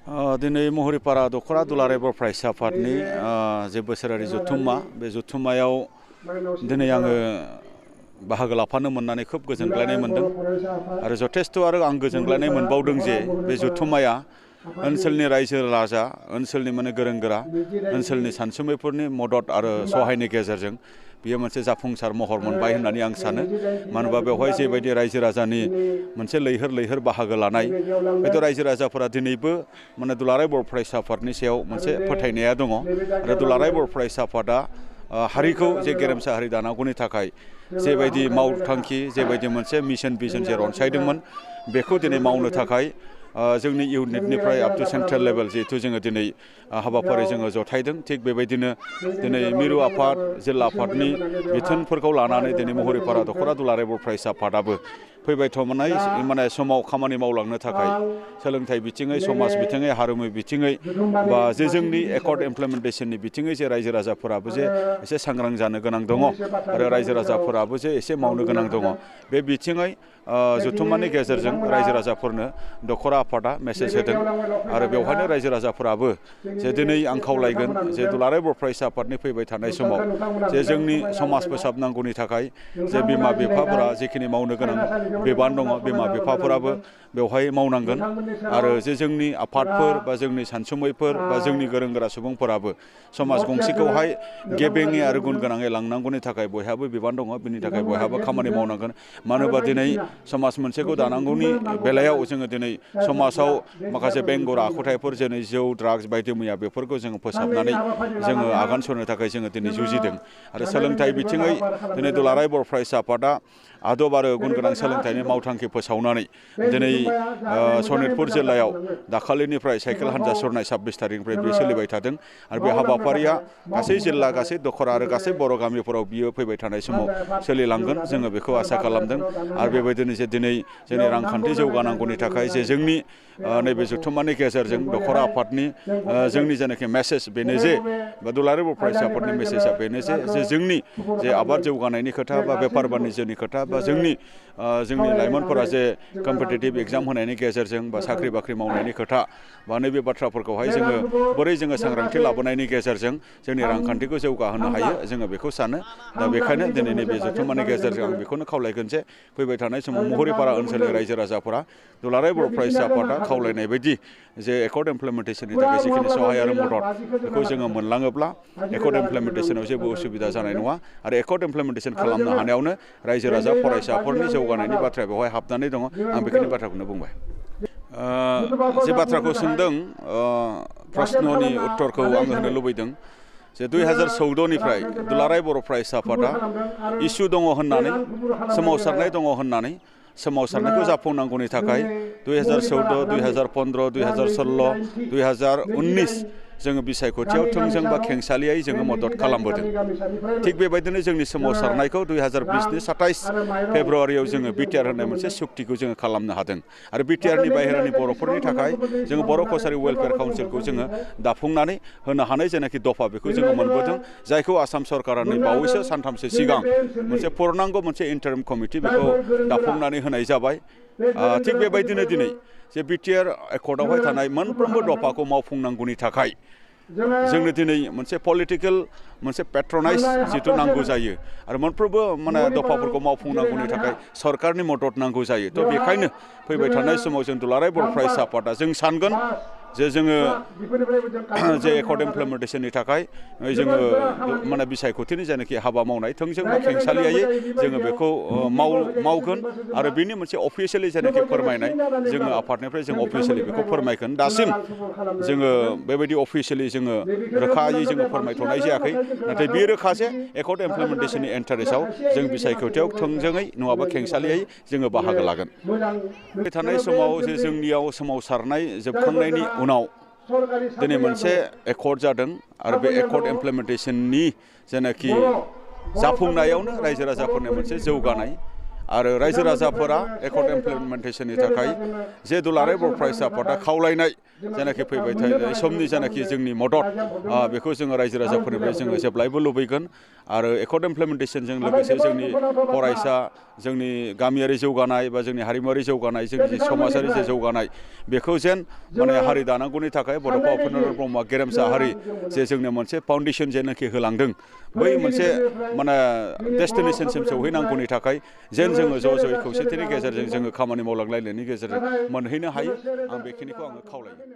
दिनै महरीपारा दखरा दुलाराय बर' फरायसा आफादनि जे बोसोरारि जथुम्मा बे जथुम्मायाव दिनै आङो बाहागो लाफानो मोननानै खोब गोजोनग्लायनाय मोनदों आरो जथेस्थ' आरो आं गोजोनग्लायनाय मोनबावदों जे बे जथुम्माया ओनसोलनि रायजो राजा ओनसोलनि गोरों गोरा ओनसोलनि सानसुमैफोरनि मदद आरो सहायनि गेजेरजों बियो मोनसे जाफुंसार महर मोनबाय होननानै आं सानो मानो होनबा बेवहाय जेबायदि रायजो राजानि मोनसे लैहोर लैहोर बाहागो लानाय हयथ' रायजो राजाफोरा दिनैबो दुलाराय बर' फरायसा आफादनि सायाव मोनसे फोथायनाया दङ आरो दुलाराय बर' फरायसा आफादा हारिखौ जे गेरेमसा हारि दानांगौनि थाखाय जेबायदि मावथांखि जेबायदि मोनसे मिशन भिजन जे रनसायदोंमोन बेखौ दिनै मावनो थाखाय जोंनि इउनिटनिफ्राय आप टु सेन्ट्रेल लेभेल जिहेतु जोङो दिनै हाबाफारि जोङो जथायदों थिग बेबायदिनो दिनै मिरु आफाद जिल्ला आफादनि बिथोनफोरखौ लानानै दिनै महरीपारा दखरा दुलाराय बर' फरायसा आफादाबो फैबाय थानाय समाव खामानि मावलांनो थाखाय सोलोंथाइ बिथिङै समाज बिथिङै हारिमु बिथिङै बा जे जोंनि एकर्ड इमप्लिमेन्टेसननि बिथिङै जे रायजो राजाफोराबो जे एसे सांग्रां जानो गोनां दङ आरो रायजो राजाफोराबो जे एसे मावनो गोनां दङ बे बिथिङै जथुम्मानि गेजेरजों रायजो राजाफोरनो दखरा आफादा मेसेज होदों आरो बेवहायनो रायजो राजाफोराबो जे दिनै आं खावलायगोन जे दुलाराय बर' फरायसा आफादनि फैबाय थानाय समाव जे जोंनि समाज फोसाबनांगौनि थाखाय जे बिमा बिफाफोरा जिखिनि मावनो गोनां बिबान दङ बिमा बिफाफोराबो बेवहाय मावनांगोन आरो जे जोंनि आफादफोर बा जोंनि सानसुमैफोर बा जोंनि गोरों गोरा सुबुंफोराबो समाज गंसेखौहाय गेबेङै आरो गुन गोनाङै लांनांगौनि थाखाय बयहाबो बिबान दङ बिनि थाखाय बयहाबो खामानि मावनांगोन मानो होनबा दिनै समाज मोनसेखौ दानांगौनि बेलायाव जोङो दिनै समाजाव माखासे बेंगुरा आखुथायफोर जेरै जौ ड्राग्स बायदि मैया बेफोरखौ जोङो फोसाबनानै जोङो आगान सुरनो थाखाय जोङो दिनै जुजिदों आरो सोलोंथाइ बिथिङै दिनै दुलाराय बर' फरायसा आफादा आदब आरो गुन गोनां सोलोंथाइनि मावथांखि फोसावनानै दिनै सनितपुर जिल्लायाव दाखालिनिफ्राय साइकेल हान्जा सुरनाय 26 थारिखनिफ्राय बे सोलिबाय थादों आरो बे हाबाफारिया गासै जिल्ला गासै दखरा आरो गासै बर' गामिफोराव बियो फैबाय थानाय समाव सोलिलांगोन जोङो बेखौ आसा खालामदों आरो बेबायदिनो जे दिनै जोंनि रांखान्थि जौगानांगौनि थाखाय जे जोंनि नैबे जथुम्मानि गेजेरजों दखरा आफादनि जोंनि जेनाखि मेसेज बेनो जे बा दुलाराय बर' फरायसा आफादनि मेसेजआ बेनो जे जोंनि जे आबाद जौगानायनि खोथा बा बेफार बानिज्यनि खोथा बा जोंनि लाइमोनफोरा जे कम्पिटिटिभ एग्जाम होनायनि गेजेरजों बा साख्रि बाख्रि मावनायनि खोथा बा नैबे बाथ्राफोरखौहाय जोङो बोरै जोङो सांग्रांथि लाबोनायनि गेजेरजों जोंनि रांखान्थिखौ जौगाहोनो हायो जोङो बेखौ सानो दा बेखायनो दिनै नैबे जथुम्मानि गेजेरजों आं बेखौनो खावलायगोन जे फैबाय थानाय समाव महरीपारा ओनसोलनि रायजो राजाफोरा दुलाराय बर' फरायसा आफादा खावलायनाय बायदि जे एकर्ड इमप्लिमेन्टेसननि थाखाय जिखिनि सहाय आरो मदद बेखौ जोङो मोनलाङोब्ला एकर्ड इमप्लिमेन्टेसनाव जेबो उसुबिदा जानाय नङा आरो एकर्ड इमप्लिमेन्टेसन खालामनो हानायावनो रायजो राजा फरायसाफोरनि जौगानायनि बाथ्राया बेवहाय हाबनानै दङ आं बेखिनि बाथ्राखौनो बुंबाय जे बाथ्राखौ सोंदों प्रश्ननि उत्तरखौ आङो होनो लुबैदों जे 2014निफ्राय दुलाराय बर' फरायसा आफादा इसु दङ होननानै सोमावसारनाय दङ होननानै सोमावसारनायखौ जाफुंनांगौनि थाखाय 2014, 2015, 2016, 2019 जोङो बिसायख'थियाव थोंजों बा खेंसालियायै जोङो मदद खालामबोदों थिग बेबायदिनो जोंनि सोमावसारनायखौ 2020नि 27 फेब्रुवारियाव जोङो बिटिआर होननाय मोनसे सुक्तिखौ जोङो खालामनो हादों आरो बिटिआरनि बाहेरानि बर'फोरनि थाखाय जोङो बर' कसारि वेलफेयार काउन्सिलखौ जोङो दाफुंनानै होनो हानाय जेनाखि दफा बेखौ जोङो मोनबोदों जायखौ आसाम सरकारा बावैसो सानथामसो सिगां मोनसे पुर्नांग मोनसे इन्टारिम कमिटि बेखौ दाफुंनानै होनाय जाबाय थिग बेबायदिनो दिनै जे बिटिआर एकर्डआवहाय थानाय मोनफ्रोमबो दफाखौ मावफुंनांगौनि थाखाय जोंनो दिनै मोनसे पलिटिकेल मोनसे पेट्रनाइज जिथु नांगौ जायो आरो मोनफ्रोमबो दफाफोरखौ मावफुंनांगौनि थाखाय सरकारनि मदद नांगौ जायो थ' बेखायनो फैबाय थानाय समाव जों दुलाराय बर' फरायसा आफादा जों सानगोन जे जोङो जे एकर्ड इमप्लिमेन्टेसननि थाखाय जोङो बिसायख'थिनि जेनाखि हाबा मावनाय थोंजों बा खेंसालियायै जोङो बेखौ मावगोन आरो बेनि मोनसे अफिसियेलि जेनाखि फोरमायनाय जोङो आफादनिफ्राय जों अफिसियेलि बेखौ फोरमायगोन दासिम जोङो बेबायदि अफिसियेलि जोङो रोखायै जोङो फोरमायथ'नाय जायाखै नाथाय बे रोखा जे एकर्ड इमप्लिमेन्टेसननि इन्टारेस्टआव जों बिसायख'थियाव थोंजोङै नङाबा खेंसालियायै जोङो बाहागो लागोन बे थानाय समाव जे जोंनियाव सोमावसारनाय जोबखांनायनि उनाव दिनै मोनसे एकर्ड जादों आरो बे एकर्ड इमप्लिमेन्टेसननि जेनाखि जाफुंनायावनो रायजो राजाफोरनि मोनसे जौगानाय आरो रायजो राजाफोरा एकर्ड इमप्लिमेन्टेसननि थाखाय जे दुलाराय बर' फरायसा आफादा खावलायनाय जेनाखि फैबाय थानाय समनि जेनाखि जोंनि मदद बेखौ जोङो रायजो राजाफोरनिफ्राय जोङो जेब्लायबो लुबैगोन आरो एकर्ड इमप्लिमेन्टेसनजों लोगोसे जोंनि फरायसा जोंनि गामियारि जौगानाय बा जोंनि हारिमुवारि जौगानाय जोंनि जि समाजारि जे जौगानाय बेखौ जेन माने हारि दानांगौनि थाखाय बड'फा उपेन्द्र ब्रह्मआ गेरेमसा हारि जे जोंनो मोनसे फाउन्डेसन जेनाखि होलांदों बै मोनसे माने डेस्टिनेसनसिम सौहैनांगौनि थाखाय जेन जोङो ज' ज'यै खौसेथिनि गेजेरजों जोङो खामानि मावलांलायनायनि गेजेरजों मोनहैनो हायो आं बेखिनिखौ आङो खावलायो